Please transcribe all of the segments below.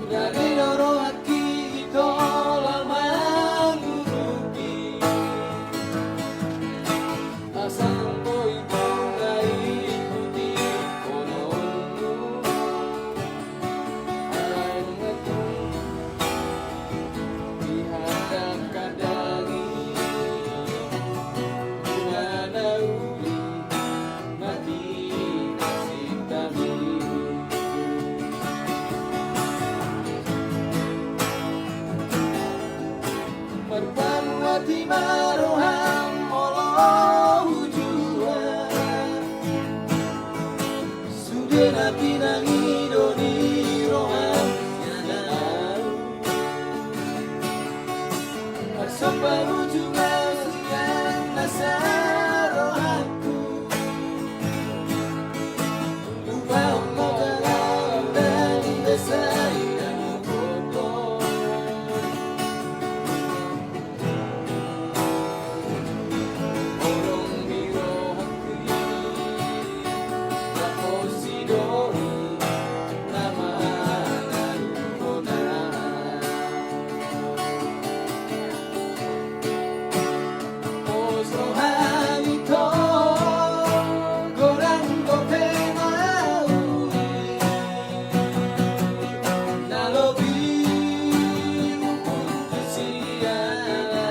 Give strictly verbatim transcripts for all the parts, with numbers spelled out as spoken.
Jadi do rohangki ito laho mangurupi, asa boi mulai ikuti ulaonmu. Alai nunga tung di hadap kandang i, nunga na uli mati nasib nami. Marpanuat i ma roham molo hujua, sude na pinangido ni roham. Arsomba ujung au sian nasa rohangku. Lupa mata lalu dan desa yang bodoh. Holong di rohangku i, laho sidoli na mangaluhon. Pos rohangku i, godang dope na uli, na lobi umpur tu siala.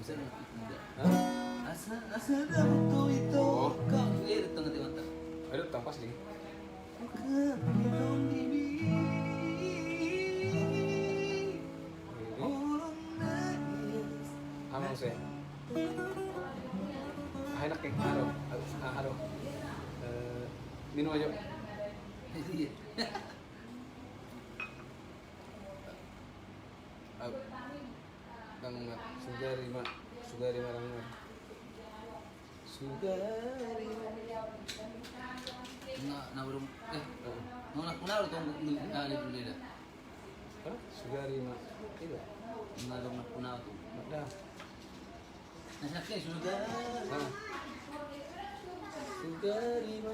Asa, asa dabu to ito. Oh. Kau, eh, datang nanti mantap. Ayo, datang pas lagi. Bukan di tondi. Orang nangis. Amang saya. Ah, enak ya. Aduh, aduh, aduh. Eh, minum aja. Iya. Au. Dang, Mat. Sugari ma, sugari ma, dang, Mat. Sugari ma. Na, na burung, eh. Heeh. Nona kuna burung tong, ah, di dulu dah. Hah? Sugari ma. Ida. Na burung na kuna tu. Mat dah. Nah, sakit sudah. Ah. Sugari ma.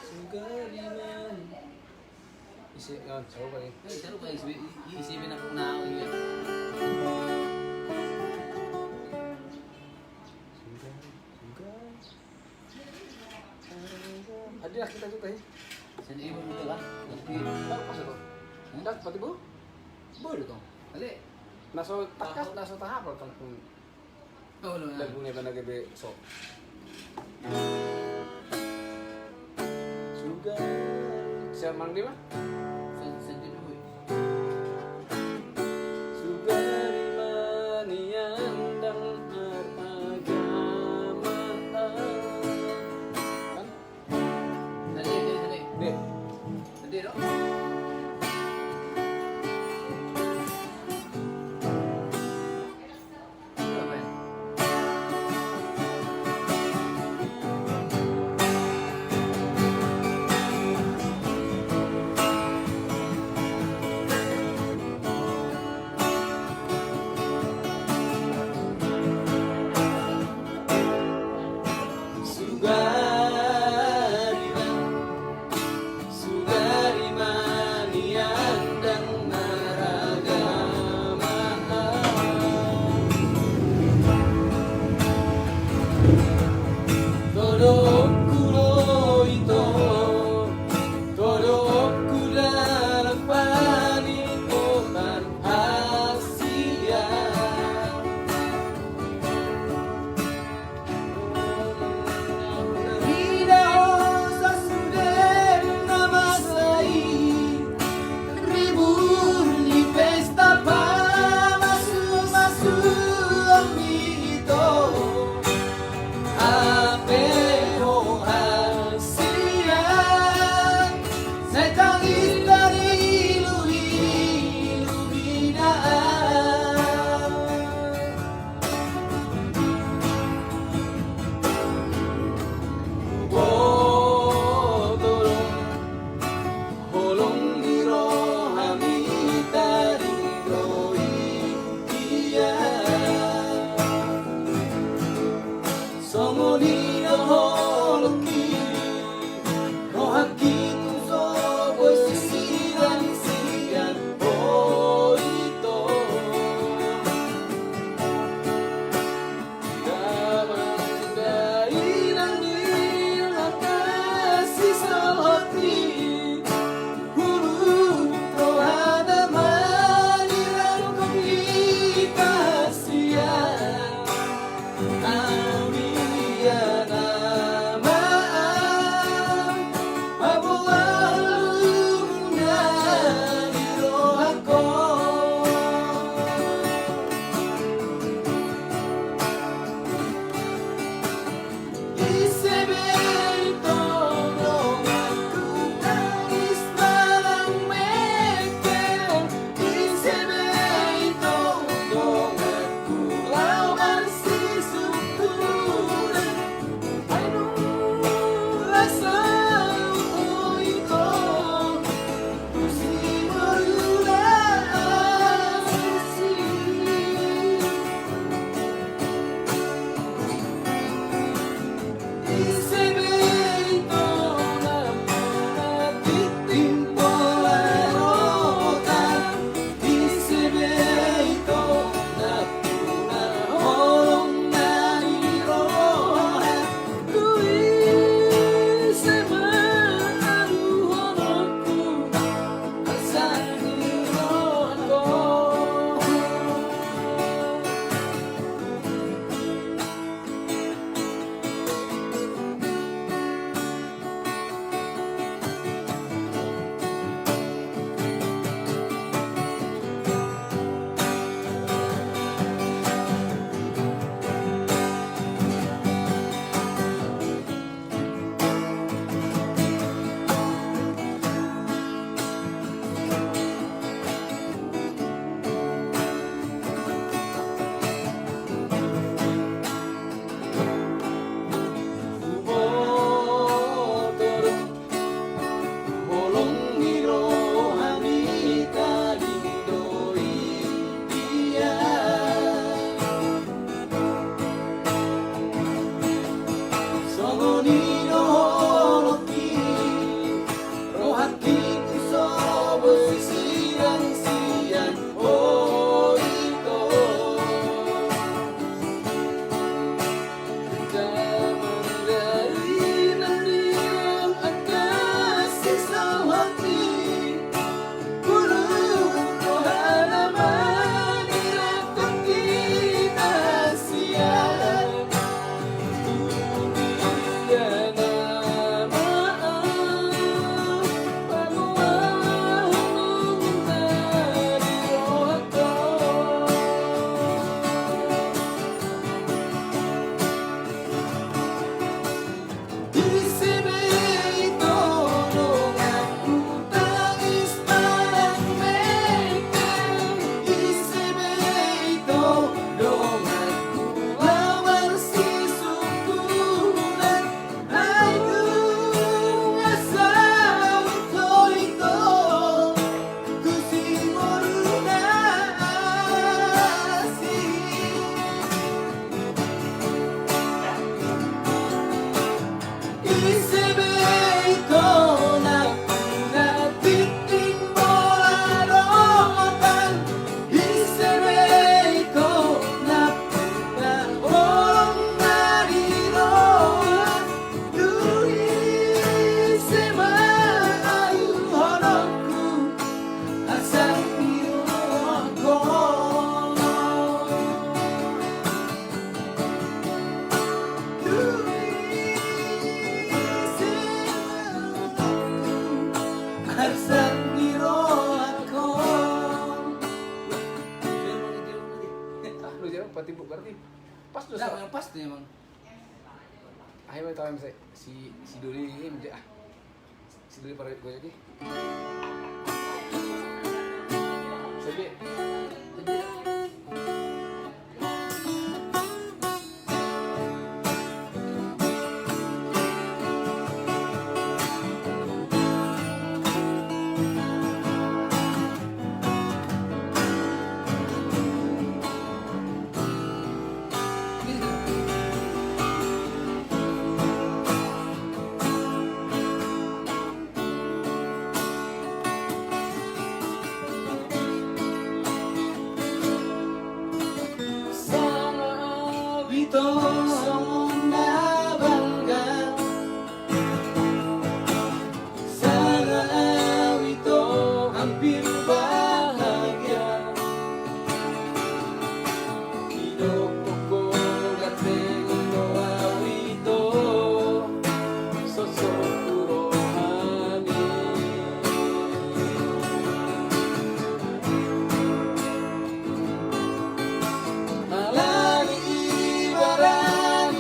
Sugari ma. Isi, ah, coba nih. Eh, coba isi, isi benak kuna, iya. Sugari, sugari. Ada kita juga, ya. Sini ibu juga kan. Tapi tahu pas itu. Enggak, seperti bu. Boleh dong. Kali. Na so takas, na so tahap kan. Oh, lu. Lagu ni mana gebe so. Sugari. Siapa mang dia, Bang? Sen-, sendiri, weh. Sugari ma nian dang maragama. Kan? Tadi, tadi, tadi. Dek. Tadi, dong. Patimbuk berarti pas do. Nah, sa- yang pas nih emang. Ayo, tahu yang saya si si Doni ini, ah. Si Doni pada gojek nih. Sedih. Sanga au ito songon na bangga, sanga au ito hampir bahagia. Didok ho ganteng do au ito, sosok tu rohami. Alani i barani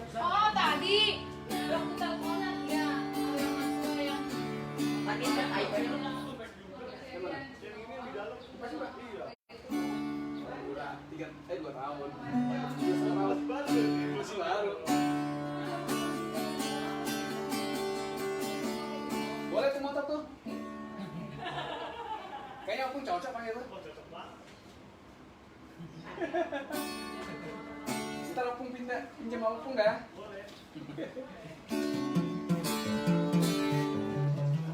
Oh, tadi waktu teleponan, iya. Tadi kan iPhone. Tiga, eh, dua tahun. Masih baru. Masih baru. Boleh tuh motor tuh. Kayaknya aku cocok pakai tuh. Ntar Opung pinta pinjam sama Opung dah.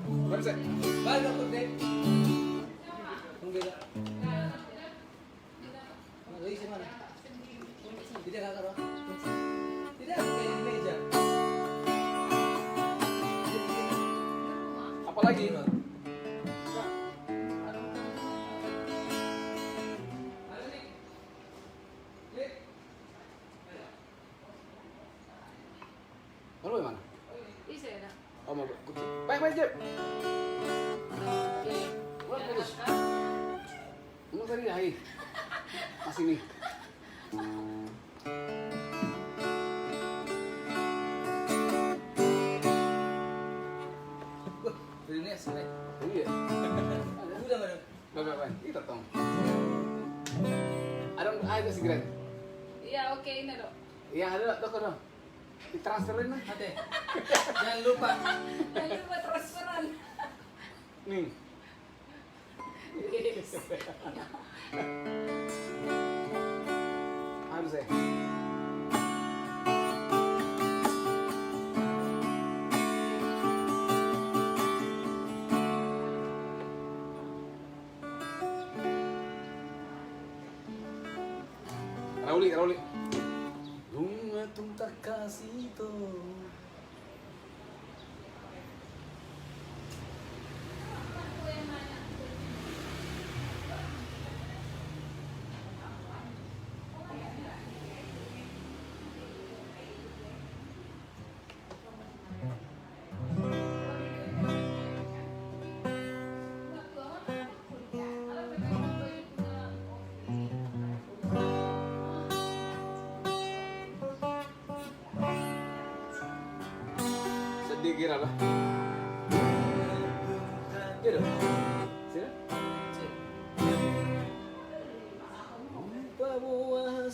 Boleh, Sek? Balik, Opung, deh. Opung, beda. Lagi si mana? Tidak, kakak, Bang. Tidak, kayak di meja. Apa lagi? Lalu di mana? Di sana. Oh, mau ikut. Baik, baik, Jep. Oke. Wah, bagus. Emang tadi hai. Masih nih. Wah, ini asik, eh. Iya. Udah, mana? Baik, baik, baik. Kita tong. Ada, ada si Grand. Iya, oke, ini, Dok. Iya, ada, Dok, Dok. Ditransferin lah. Ate. Jangan lupa. Jangan lupa transferan. Nih. Yes. Harus ya. Rauli, Rauli. Nunga tung takasi to. Sedih kira lah. Gitu. Sini. Paboa.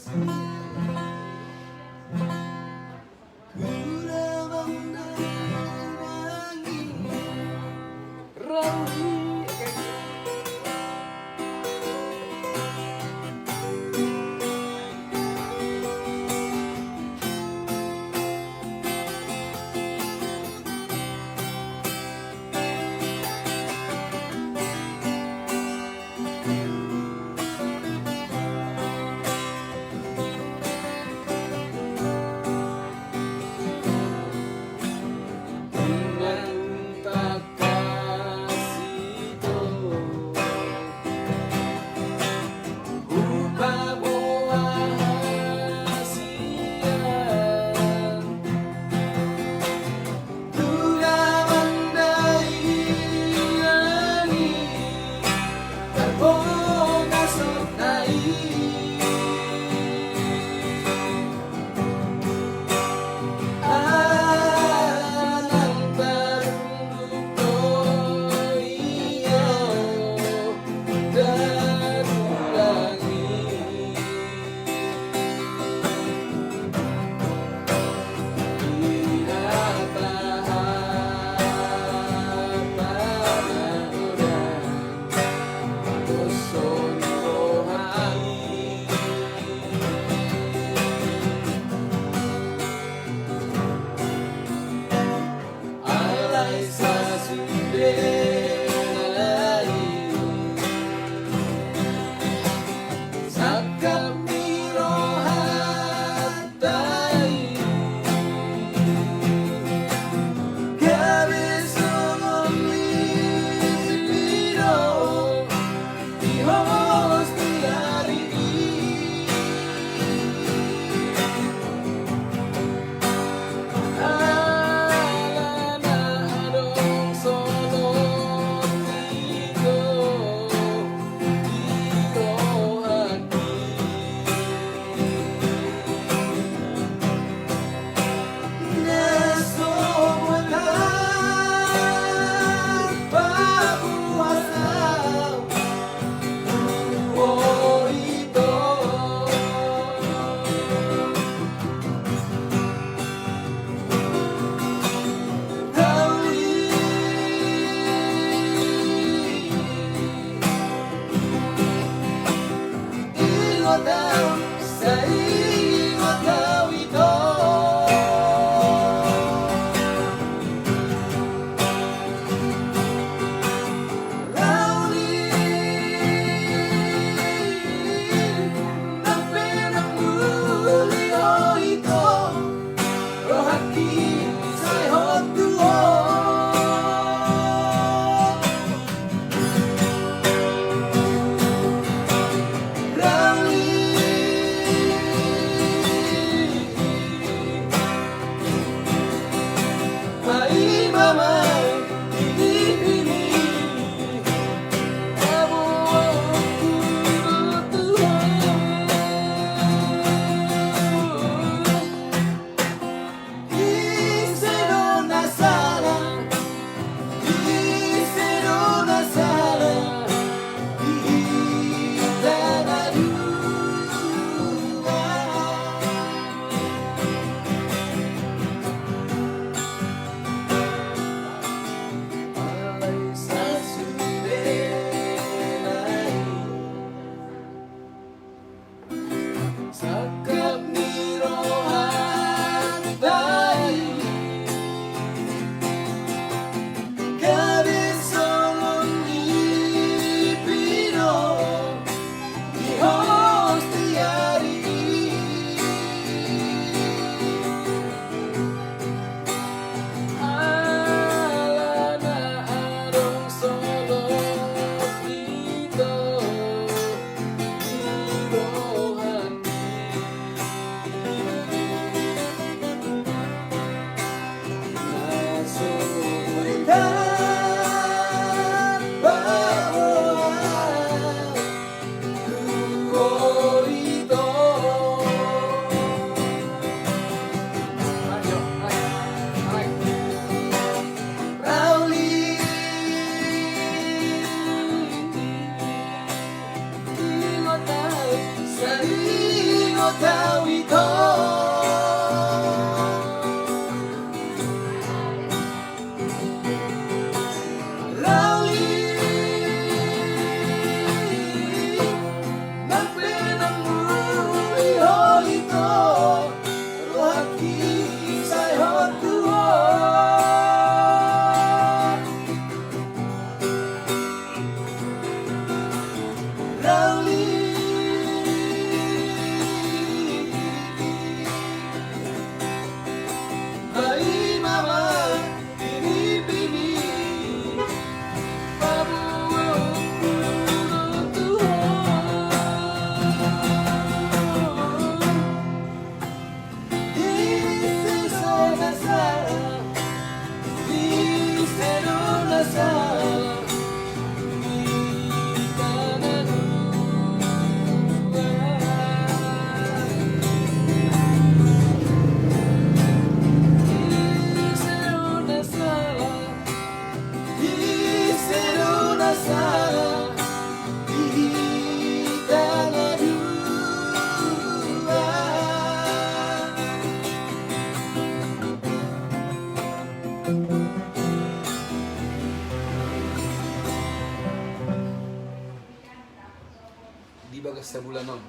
Sabulanon.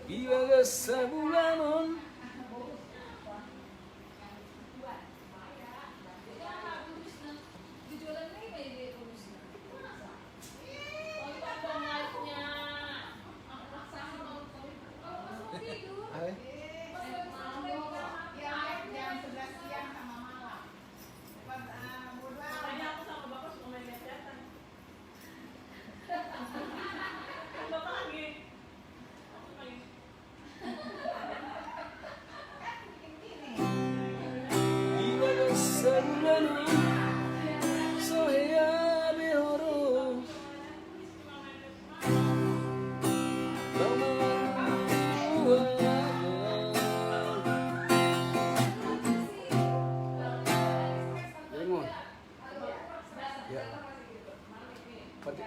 Di bagas sabulanon.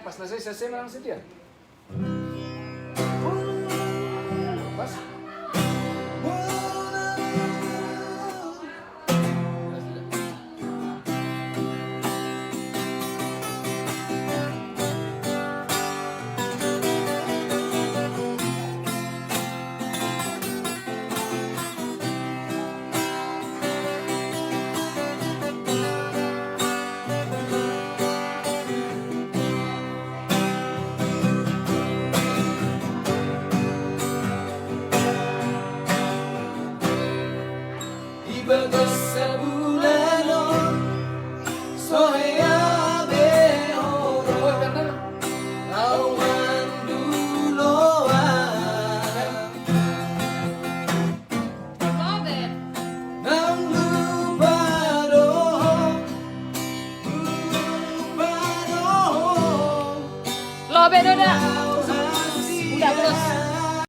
Pas na selesai, selesai manang setia. Pas. Di bagas sabu